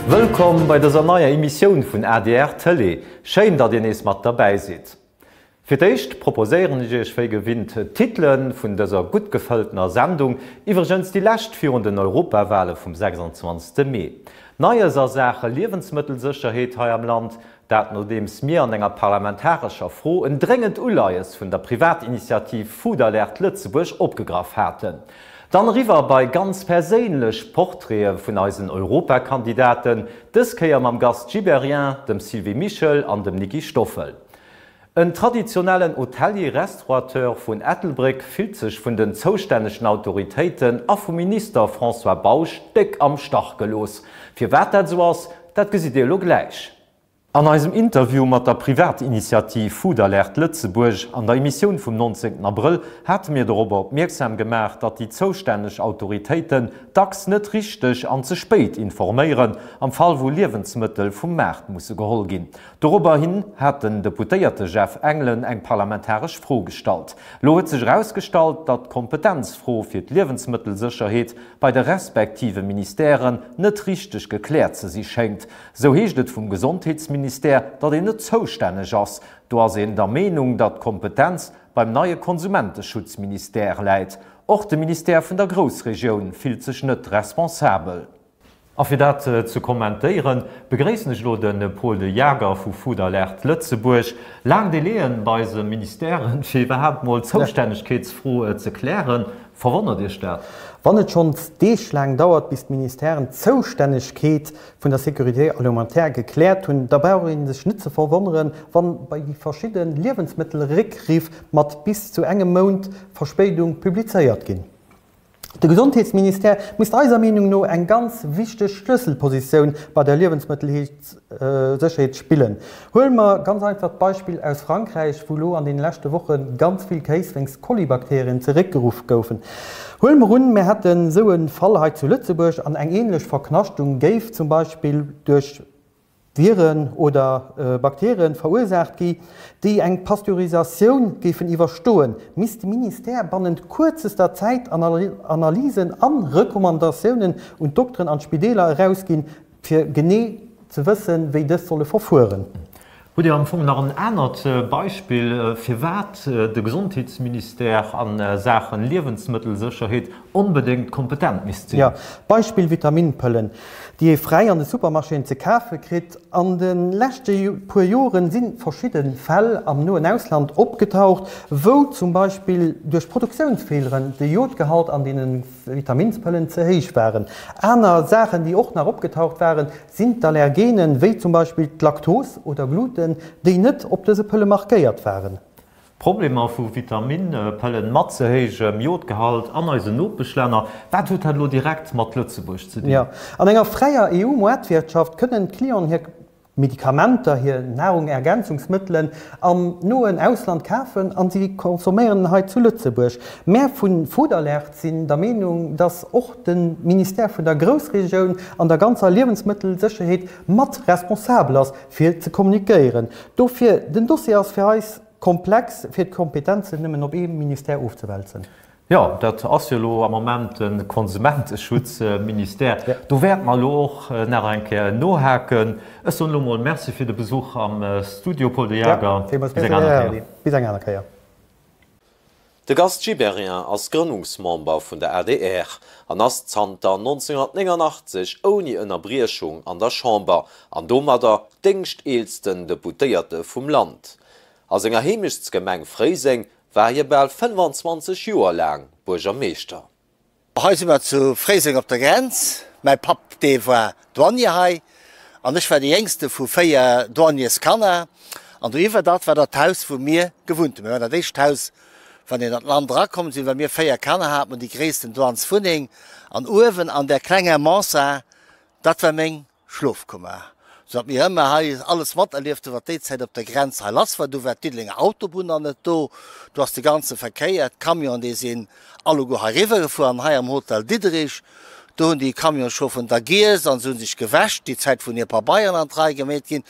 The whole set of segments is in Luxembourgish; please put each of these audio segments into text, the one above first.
Wëllkomm bei dëser neier Emissioun vun adr Tëlee. Schéin, datt Dir nees mat derbäi sidd. Fir d'éischt proposéieren ech Iech wéi gewinnt d'Titele vun dëser gutt gefëlltener Sendung, iwwregens déi lescht virun den Europawale vum 26 Mee. Neies a Saache Liewensmëttelsécherheet hei am Land, Dat nodeems mir an enger parlamentarescher Fro en dréngend Uleies vun der Privatinitiativ Food Alert Lëtzebuerg opgegraff haten. Dann eriwwer bei ganz perséinlech Portraite vun eisen Europakandidaten, dës Kéier mam Gast Gibéryen, dem Sylvie Mischel an dem Nicky Stoffel. En traditionellen Hotelier-Restaurateur vun Ettelbréck fillt sech vun den zoustännegen Autoritéiten a vum Minister François Bausch déck am Stach gelooss. Firwat dat esou ass, dat gesitt Dir elo gläich. An eisem Interview mat der Privatinitiativ Food Alert Lëtzebuerg an der Emissioun vum 19 Abrëll hate mir dorobber opmierksam gemaach, datt déi zoustänneg Autoritéiten dacks net richteg an ze spéit informéieren, am Fall wou Liewensmëttel vum Maart musse geholl ginn. Dorobber hin hat den Deputéierte Jeff Engelen eng parlamentaresch Fro gestallt. Lo huet sech erausgestallt, datt d'Kompetenzfro fir d'Liewensmëttelsécherheet bei de respektive Ministèren net richteg gekläert ze si schéngt. Sou heescht et vum Gesondheetsministère, datt een net zoustänneg ass. Do ass een der Meenung, datt d'Kompetenz beim neie Konsumenteschutzministère läit. Och de Ministère vun der Groussregioun fillt sech net responsabel. A fir dat ze kommentéieren, begréissen ech elo de Paul de Jager vu Food Alert Lëtzebuerg. Laang Délai'en bei eise Ministèren, fir iwwerhaapt mol d'Zoustännegkeetsfro ze klären. Verwonnert Iech dat? Wann et schonns Deeg laang dauert, bis d'Ministèren d'Zoustännegkeet vun der Sécurité alimentaire gekläert hunn, da brauch ee sech net ze verwonneren, wann bei déi verschidde Liewensmëttelréckriff mat bis zu engem Mount Verspéidung publizéiert ginn. De Gesondheetsministère misst eiser Meenung no eng ganz wichteg Schlësselpositioun bei der Liewensmëttelsécherheet spillen. Huele mer ganz einfach d'Beispill aus Frankräich, wou elo an deene leschte Woche ganz vill Kéis wéinst Kolibakterien zeréckgeruff goufen. Huele mer un, mir hätten esou e Fall hei zu Lëtzebuerg an eng ähnlech Verknaschtung géif zum Beispill duerch Viren oder Bakterien verursaacht gi, déi eng Pasteurisatioun géifen iwwerstoen, misst de Ministère bannent kuerzester Zäit Analysen a Recommandatiounen un d'Dokteren an d'Spideeler erausginn, fir genee ze wëssen, wéi dës solle verfueren. Hutt Dir am Fong nach en anert Beispill, firwat de Gesondheetsministère a Saache Liewensmëttelsécherheet onbedéngt kompetent misst sinn? Jo, Beispill Vitaminpëllen, déi ee fräi an de Supermarchéen ze kafe kritt. An de leschte puer Joren si verschidde Fäll am noen Ausland opgetaucht, wou zum Beispill duerch Produktiounsfeeleren de Jodgehalt an deene Vitaminspëllen ze héich waren. Aner Saachen, déi och nach opgetaucht waren, sinn d'Allergenen, wéi zum Beispill d'Laktos oder Gluten, déi net op dëse Pëlle markéiert waren. Problemer vu Vitaminpëllen mat ze héijem Jodgehalt an eisen Nopeschlänner, wat huet dat elo direkt mat Lëtzebuerg ze dinn? Jo, an enger fräier EU-Moartwirtschaft kënnen d'Clienten hir Medikamenter, hir Nahrungergänzungsmëttelen am noen Ausland kafen an si consomméieren hei zu Lëtzebuerg. Mär vu Foodalert sinn der Meenung, dass och de Ministère vun der Groussregioun an der ganzer Liewensmëttelsécherheet mat responsabel ass fir ze kommunikéieren. Dofir, den Dossier ass fir eis komplex fir d'Kompetenzen nëmmen op ee Ministère ofzewälzen. Jo, dat ass jo elo am Moment de Konsumenteschutzministère. Do wäerte mer elo och nach eng Kéier nohaken. Ech soen elo mol Merci fir de Besuch am Studio, Paul de Jager. Bis eng aner Kéier. Bis eng aner Kéier. De Gast Gibéryen ass Grënnungsmember vun der adr an ass zanter 1989 ouni Ënnerbriechung an der Chamber an domadder déngschteelsten Deputéierte vum Land. A senger Heemechtsgemeng Fréiseng war hie bal 25 Joer laang Buergermeeschter. Hei si mer zu Fréiseng op der Grenz. Mäi Papp, dee war Douanier hei an ech war dee jéngste vu 4 Douanierskanner. An doiwwer dat war dat Haus, wou mir gewunnt hunn. Mir waren dat éischt Haus, wann een an d'Land erakomm sinn, well mir 4 Kanner haten an déi gréissten Douaneswunneng. An uewen an där klenger Mansard, dat war meng Schlofkummer, sou datt mir ëmmer hei alles materlieft hunn, wat déi Zäit op der Grenz hei lass war. Du war d'Diddelenger Autobunn nach net do, du ass de ganze Verkéier, d'Camionen, déi sinn alleguer hei eriwwer gefuer an hei am Hotel Diderich, do hunn déi Camionschauferen da giess an se hu sech gewäsch, déi Zäit wou hir Pabeieren an d'Rei gemeet ginn,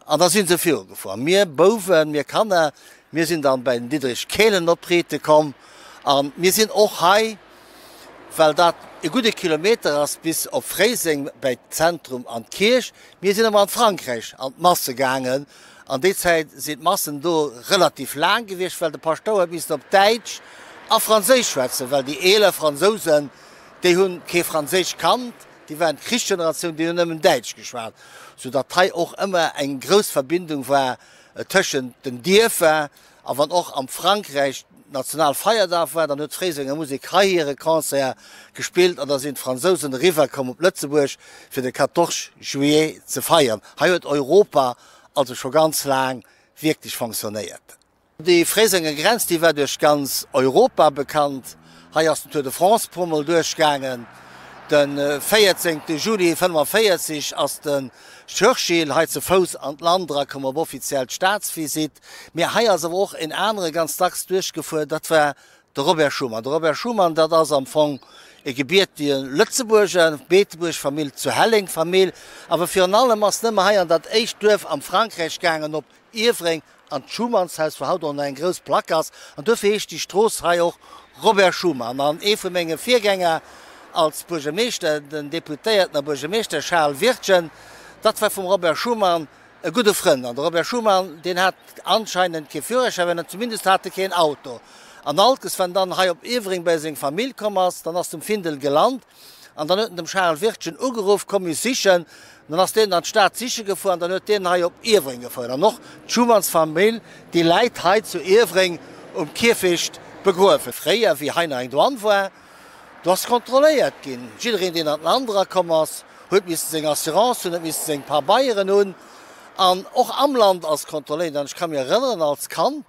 an da si se viru gefuer. A mir Bouwen, mir Kanner, mir sinn dann bei den Diderich Kehlen op Rite komm a mir sinn och hei. well dat e gudde Kilometer ass bis op Fréiseng bäi d'Zentrum an d'Kierch. Mir sinn ëmmer an d'Frankräich an d'Masse gaangen. An déi Zäit sinn d'Massen do relativ laang gewiescht, well de Paschtouer huet missen op Däitsch a Franséisch schwätzen, well déi eeler Fransousen, déi hunn kee Franséisch kannt, déi waren d'Krichsgeneratioun, déi hunn nëmmen Däitsch geschwat, soudatt hei och ëmmer eng grouss Verbindung war tëschent den Dierfer. A wann och am Frankräich Nationalfeierdag war, dann huet d'Fréisenger Musek hei hire Concert gespillt an da sinn d'Fransousen eriwwer komm op Lëtzebuerg fir de 14 juillet ze feiern. Hei huet Europa also scho ganz laang wierklech fonctionnéiert. Déi Fréisenger Grenz, déi war duerch ganz Europa bekannt. Hei ass den Tour de France puermol duerchgaangen. De 14 Juli 45 ass den Churchill hei ze Fouss an d'Land erakomm op offiziell Staatsvisitt. Mee hei ass awer och en anere ganz dacks duerchgefuer, dat war de Robert Schuman. De Robert Schuman, dat ass am Fong e gebiertige Lëtzebuerger, Beetebuerg Famill, zu Helleng Famill, awer virun allem ass en ëmmer hei an dat éischt Duerf am Frankräich gaangen, op Ievreng, an d'Schumanshaus, wou haut och nach eng grouss Plack ass. An duerfir heescht déi Strooss hei och Robert Schuman. An ee vu menge Virgänger als Buergermeeschter, den Deputéierten a Buergermeeschter Charles Wirtgen, dat war vum Robert Schuman E gudde Frënd. An de Robert Schuman, deen hat anscheinend kee Führerschäin, mä zumindest hat e keen Auto. An alkes, wann dann hei op Iewereng bei seng Famill komm ass, dann ass dem Findel gelant an dann huet en dem Charel Wirtgen ugeruff, Komm mich sichen. An dann ass deen an d'Stad siche gefuer an dann huet deen hei op Iewereng gefuer. An och d'Schumansfamill, déi läit hei zu Iewereng um Kierfecht begruewen. Fréier, wéi hei nach eng Douane war, Do ass kontrolléiert ginn. Jiddereen, deen an d'Land erakomm ass, huet missen seng Assurance hunn, huet missen seng Pabeieren hunn. An och am Land ass kontrolléiert. An ech ka mir erënneren als Kand,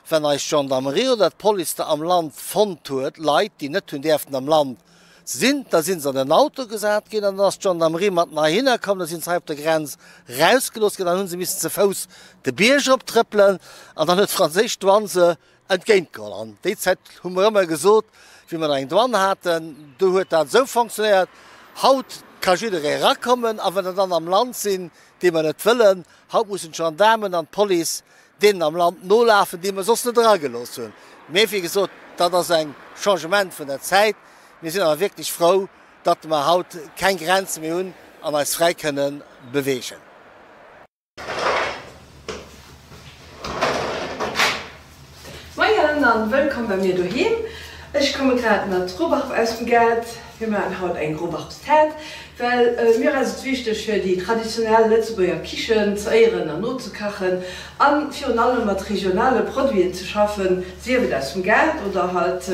wenn eis d'Gendarmerie oder d'Police da am Land fonnt huet, Leit, déi net hunn däerften am Land ze sinn, da si se an den Auto gesat ginn an dann ass d'Gendarmerie mat heihinner komm, da si se hei op der Grenz rausgelooss ginn, dann hu se missen ze Fouss de Bierg eroptrëppelen an dann huet d'franséisch Douane se Entgéint geholl. An déi Zäit hu mer ëmmer gesot, wéi mer nach eng Douane haten, do huet dat esou fonctionnéiert, haut ka jidderee erakommen a wann der dann am Land sinn, déi mer net wëllen, haut mussen d'Gendaarmen an d'Police deenen am Land nolafen, déi mer soss net eragelooss hunn. Mee wéi gesot, dat ass eng Changement vun der Zäit. Mir sinn awer wierklech frou, datt mer haut keng Grenze méi hunn an eis fräi kënne beweegen. Moien an wëllkomm bei mir doheem. Ech komme grad mat Rubbarb aus dem Gaart. Mir maachen haut eng Rubbarbstät, well mir ass et wichteg fir déi traditionell Lëtzebuerger Kichen ze éieren an nozekachen an virun allem mat regionale Produiten ze schaffen, sief et aus dem Gaart oder halt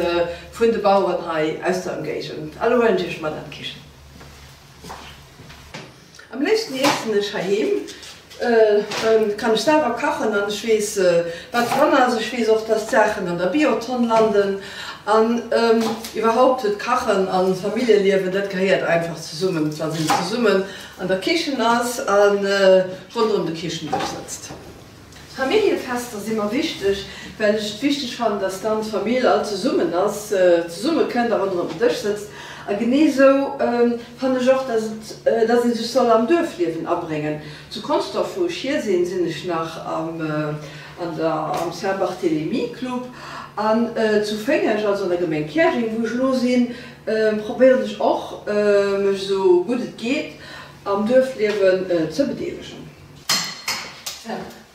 vun de Baueren hei aus der Ëmgéigend. A lo huelen ech iech mat an d'Kichen. Am léifsten iessen ech heiheem, dann kann ech selwer kachen an ech weess wat dran ass. Ech weess och dass d'Saachen an der Biotonn landen an iwwerhaupt huet Kachen an Familljeliewen, dat gehéiert einfach zesummen, wann een zesummen an der Kichen ass a ronderëm de Kichendësch sëtzt. Familljefester si mer wichteg, well ech et wichteg fannen, dass dann d'Famill all zesummen ass, zesumme kënnt a ronderëm den Dësch sëtzt. A genee esou fannen ech och, dass et, dass ee sech soll am Duerfliewen abréngen. Zu Consdorf, wou ech hier sinn, sinn ech nach am, an der, am Saint-Barthélemy Club. An zu Féngeg, also an der Gemeng Käerjeng, wou ech elo sinn, probéieren ech och, mech esou gutt et geet am Duerfliewen ze bedeelegen.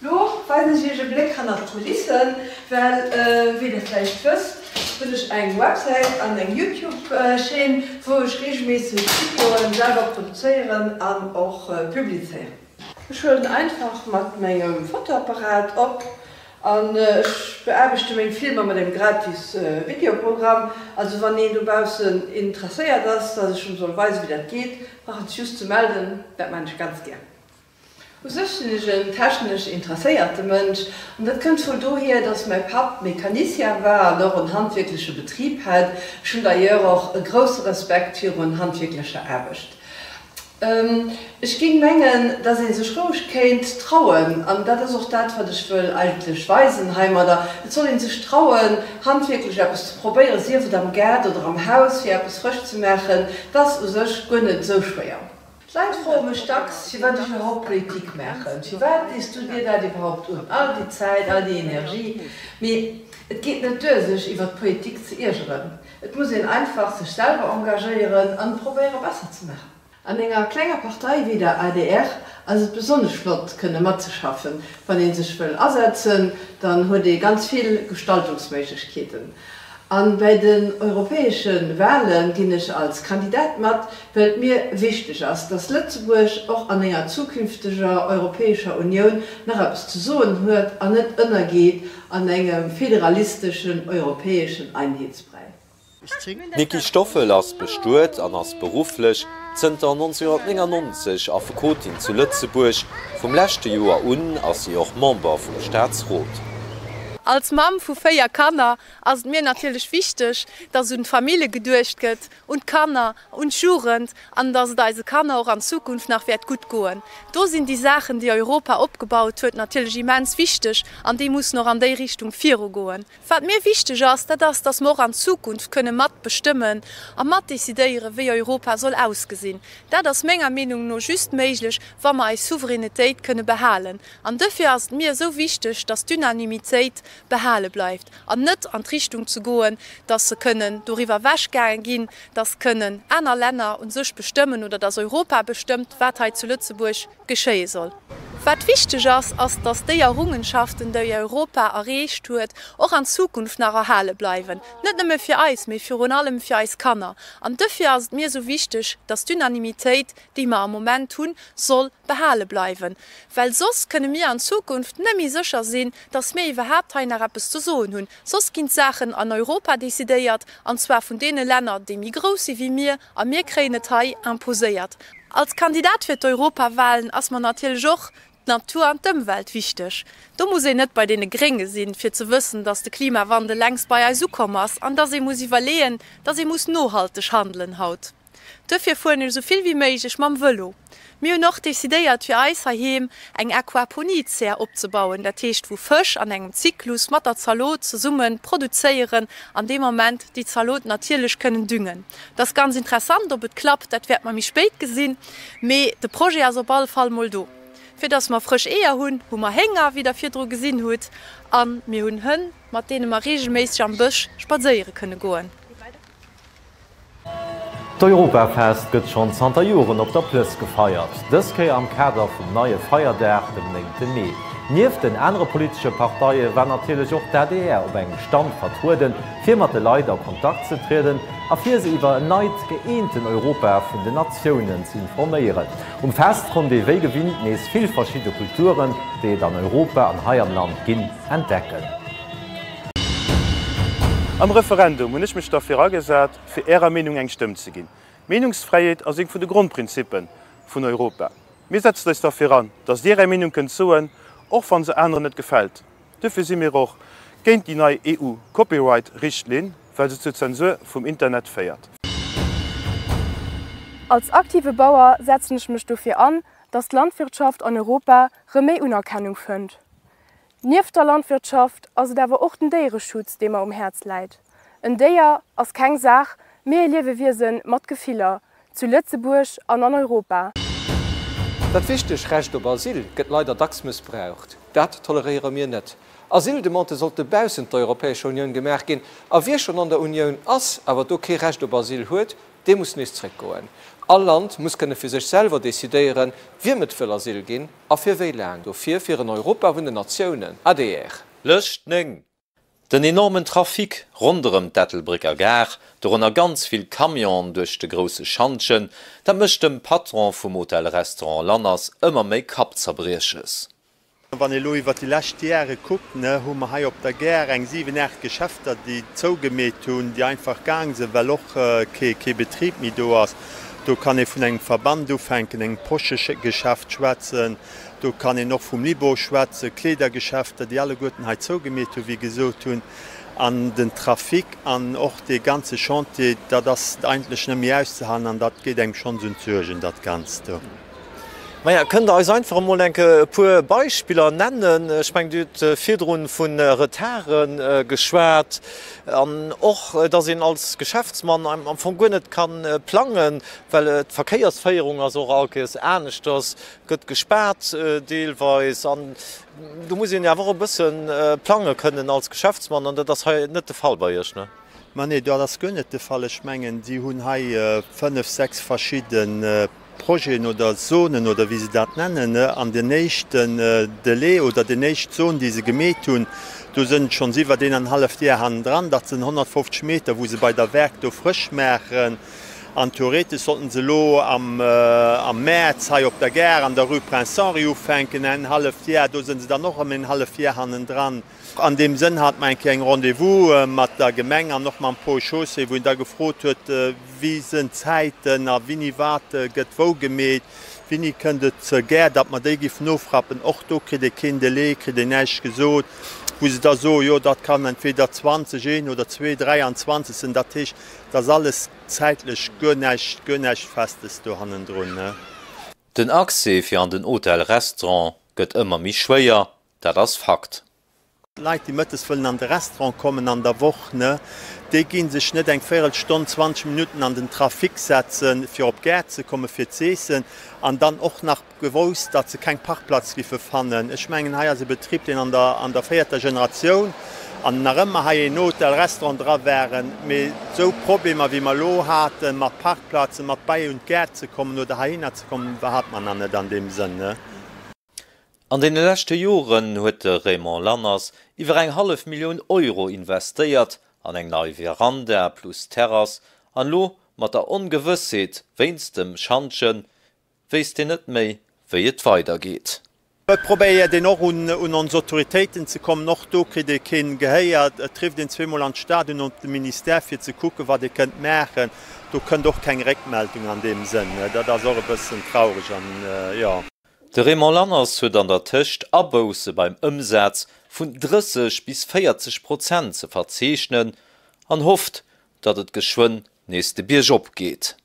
Lo weisen ech iech e Bléck hannert d'Kulissen, well wéi der vläicht wësst, hunn ech eng Websäit an eng Youtube Chaîne, wou ech regelméisseg Videoen selwer produzéieren an och publizéieren. Ech huelen einfach mat mengem Fotoapparat op an ech beaarbechte meng Filmer mat engem gratis Videoprogramm. Also wann een dobaussen interesséiert ass, dass ech em soll weisen wéi dat geet, brauch en sech just ze melden, dat maan ech ganz gär. U sech sinn ech en technesch interesséierte Mënsch an dat kënnt wuel dohier, dass mäi Papp Mecanicien war an och en handwierkleche Betrib hat. Ech hunn d'ailleurs och e grousse Respekt virun handwierklecher Aarbecht. Ech géing mengen, dass ee sech roueg kéint trauen, an dat ass och dat, wat ech wëll eigentlech weisen heimadder, et soll ee sech trauen, handwierklech eppes ze probéieren, sief et am Gaart oder am Haus, fir eppes frësch ze maachen. 't ass u sech guer net esou schwéier. D'Leit froe mech dacks, firwat ech iwwerhaupt Politik maachen. Firwat dees du dir dat iwwerhaupt un, all déi Zäit, all déi Energie? Mee. Et geet net duer sech iwwer d'Politik ze iergeren, et muss een einfach sech selwer engagéieren an probéiere besser ze maachen. An enger klenger Partei wéi der adr ass et besonnesch flott kënne matzeschaffen. Wann ee sech wëll asetzen, dann huet ee ganz vill Gestaltungsméiglechkeeten. An bäi den europäesche Wale ginn ech als Kandidat mat, well et mir wichteg ass, dass Lëtzebuerg och an enger zukünfteger Europäescher Unioun nach eppes ze soen huet an net ënnergeet an engem federalisteschen europäeschen Einheetsbräi. D'Nicky Stoffel ass bestuet an ass berufflech zënter 1999 Affekotin zu Lëtzebuerg. Vum leschte Joer un ass si och Member vum Staatsrot. Als Mamm vu 4 Kanner ass et mir natierlech wichteg, dass un d'Famille geduecht gëtt, un d'Kanner, un d'Jugend an dass et eise Kanner och an Zukunft nach wäert gutt goen. Do sinn déi Saachen, déi Europa opgebaut huet, natierlech immens wichteg an déi mussen och an déi Richtung virugoen. Wat mir wichteg ass, dat ass, dass mer och an Zukunft kënne mat bestëmmen a mat decidéieren, wéi Europa soll ausgesinn. Dat ass menger Meenung no just méiglech, wa mer eis Souveränitéit kënne behalen. An dofir ass et mir esou wichteg, dass d'Unanimitéit behale bleift an net an d'Richtung ze goen, dass se kënnen doriwwer ewechgaange ginn, dass kënnen aner Länner u sech bestëmmen oder dass Europa bestëmmt, wat hei zu Lëtzebuerg geschéie soll. Wat wichteg ass, ass, dass déi Errungenschaften, déi Europa erreecht huet, och an Zukunft nach erhale bleiwen, net nëmme fir eis, mee virun allem fir eis Kanner. An dofir ass et mir esou wichteg, dass d'Unanimitéit, déi mer am Moment hunn, soll behale bleiwen, well soss kënne mir an Zukunft net méi sécher sinn, dass mir iwwerhaapt hei nach eppes ze soen hunn. Soss ginn d'Saachen an Europa decidéiert, an zwar vun deene Länner, déi méi grouss si wéi mir, a mir kréien et hei imposéiert. Als Kandidat fir d'Europawahlen ass mer natierlech och d'Natur an d'Ëmwelt wichteg. Do muss een net bei deene Grénge sinn, fir ze wëssen, dass de Klimawandel längst bei eis ukomm ass an dass ee muss iwwerleeën, dass ee muss nohalteg handelen haut. Duerfir fueren ech esou vill wéi méiglech mam Vëlo. Mir hunn och decidéiert fir eis heiheem eng Aquaponiezär opzebauen, dat heescht wou Fësch an engem Zyklus mat der Zalot zesumme produzéieren an dee Moment déi Zalot natierlech kënnen düngen. Dat ass ganz interessant, ob et klappt, dat wäert mer méi spéit gesinn, mee de Projet ass op alle Fall mol do. Fir dass mer frësch Eeër hunn, hu mer Hénger, wéi der virdru gesinn hutt, a mir hunn Hënn, mat deene mer reegelméisseg am Bësch spadséiere kënne goen. D'Europafest gëtt schonn zanter Joren op der Plëss gefeiert, dës Kéier am Kader vum neie Feierdag, dem néngte Mee. Nieft den anere politesche Parteie war natierlech och d'ADR op engem Stand vertrueden, fir mat de Leit a Kontakt ze trieden a fir se iwwer en neit, gëeenten Europa vun den Natiounen ze informéieren. Um Fest konnt ee wéi gewinnt nees vill verschidde Kulturen, déi et an Europa an hei am Land ginn, entdecken. Am Referendum hunn ech mech derfir agesat, fir Ärer Meenung eng Stëmm ze ginn. Meenungsfräiheet ass eent vun de Grondprinzippe vun Europa. Mir setzen eis derfir an, dass Dir Är Meenung kënnt soen, och wann se aneren net gefält. Duerfir si mir och géint déi nei EU-Copyright-Richtlinn, well se zur Zensur vum Internet féiert. Als aktive Bauer setzen ech mech dofir an, dass d'Landwirtschaft an Europa rëm méi Unerkennung fënnt. Nieft der Landwirtschaft ass et awer och den Déiereschutz, dee mer um Häerz läit. En Déier ass keng Saach, mee e Liewewiese mat Gefiller, zu Lëtzebuerg an an Europa. Dat wichteg Recht op Asyl gëtt leider dacks mëssbraucht. Dat toleréiere mir net. Asyldemandë sollte baussent der Europäescher Unioun gemaach ginn. A wie schonn an der Unioun ass, awer do kee Recht op Asyl huet, dee muss nees zréckgoen. All Land muss kënne fir sech selwer decidéieren, wiem et wëll Asyl ginn A fir wéi laang? Dofir fir en Europa vun den Natiounen, adr. Lëscht 9. Den enormen Trafic ronderëm d'Ettelbrécker Gare, dorënner ganz vill Camionen duerch de grousse Schantjen, dat mécht dem Patron vum Hotel-Restaurant Lanners ëmmer méi Kappzerbrieches. Wann ee lo iwwert déi lescht Jahre kuckt, ne, hu mer hei op der Gare eng 7, 8 Geschäfter, déi zougemeet hunn, déi einfach gaang sinn, well och kee Betrib méi do ass. Do kann ee vun engem Verband ufänken, engem Poschegeschäft schwätzen, do kann een och vum Libo schwätzen, Kleedergeschäfter, déi alleguerten hei zougemeet hunn, wéi gesot hunn. An den Trafic an och dee ganze Chantier, dat ass eigentlech net méi auszehalen an dat geet engem schonns un d'Suergen, dat Ganzt do. Maja, kënnt Der eis einfach emol enke e puer Beispiller nennen? Ech mengen, Dir hutt virdrun vu Retarde geschwat an och, datt een als Geschäftsmann am Fong guer net ka plangen, well d'Verkéiersféierung ass och all Kéiers aneschters, gëtt gespaart deelweis an do muss een jo awer och e bësse plange kënnen als Geschäftsmann an dat ass hei net de Fall bei Iech, ne? Ma nee, dat ass guer net de Fall. Ech mengen, si hunn hei fënnf, sechs verschidde Projeten oder Zonen oder wéi se dat nennen. An den éischten Delai oder déi éischt Zon, déi se gemeet hunn, do sënn et schonns iwwert een an halleft Jar hannendran. Dat sinn 150 Meter, wou se bei der Werk do frësch maachen. An theoretesch sollten se elo am Mäerz hei op der Gare an der Rue Prince Henri ufänken, en halleft Jar. Do sënn se dann och ëm en halleft Jar hannendran. An deem Sënn hate mer eng Kéier eng Rendez-vous mat der Gemeng an och mam Ponts et Chaussées, wou een da gefrot huet, wéi sënn d'Zäiten a wéini wat gëtt wou gemeet, wéini kënnt et zur Gare, datt mer déi giffen ofrappen. Och do kritt ee keen Delai, kritt een näischt gesot, wou se da soen, jo dat kann entweder 20, een oder zwee, 23 sinn. Dat heescht, et ass alles zäitlech guer näischt, guer näischt Festes do hannendrun. Den Accès fir an den Hotel-Restaurant gëtt ëmmer méi schwéier, Dat ass Fakt. Leit, déi mëttes wëllen an de Restaurant kommen an der Woch, ne, déi gi sech net eng Véirelstonn, 20 Minutten an den Trafic setzen, fir op d'Gare ze kommen, fir z'eessen, an dann och nach gewousst, datt se keng Parkplaz giffe fannen. Ech mengen, hei ass e Betrib, deen an der an der véierter Generatioun an nach ëmmer hei een Hotel, Restaurant dra waren, mee esou Problemer, wéi mer elo haten, mat Parkplazen, mat bei un d'Gare ze kommen oder heihinner ze kommen, hate mer nach net an deem Sënn, ne. An deene leschte Joren huet de Raymond Lanners iwwer eng hallef Millioun Euro investéiert an eng nei Veranda plus Terrass an elo mat der Ongewëssheet wéinst dem Schantjen wéisst hien net méi wéi et weider geet. Et probéiert een och un ons Autoritéiten ze kommen, och do kritt ee keen Gehéier. Et rifft een zweemol an d'Stad un op de Ministère fir ze kucken wat ee kënnt maachen. Do kënnt och keng Réckmeldung an deem Sënn. Dat ass och e bëssen traureg an jo. De Raymond Lanners huet an der Tëscht Abousse beim Ëmsaz vun 30 bis 40 Prozent ze verzeechnen an hofft, datt et geschwënn nees de Bierg op geet.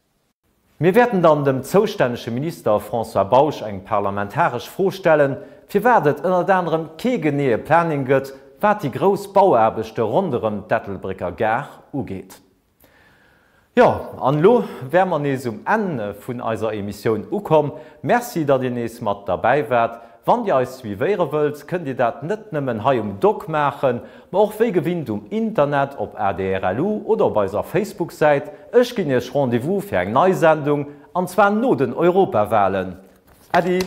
Mir wäerten dann dem zoustännege Minister François Bausch eng parlamentaresch Fro stellen, firwat et ënnert anerem kee geneeë Planning gëtt, wat déi grouss Bauaarbechte ronderëm d'Ettelbrécker Gare ugeet. Jo, an elo wäre mer nees um Enn vun eiser Emissioun ukomm. Merci, datt Dir nees mat derbäi waart. Wann Dir eis suivéiere wëllt, kënnt Dir dat net nëmmen hei um Doc maachen, ma och wéi gewinnt um Internet op adr.lu oder op eiser Facebook-Säit. Ech ginn Iech Rendez-vous fir eng nei Sendung, an zwar no den Europawalen. Äddi!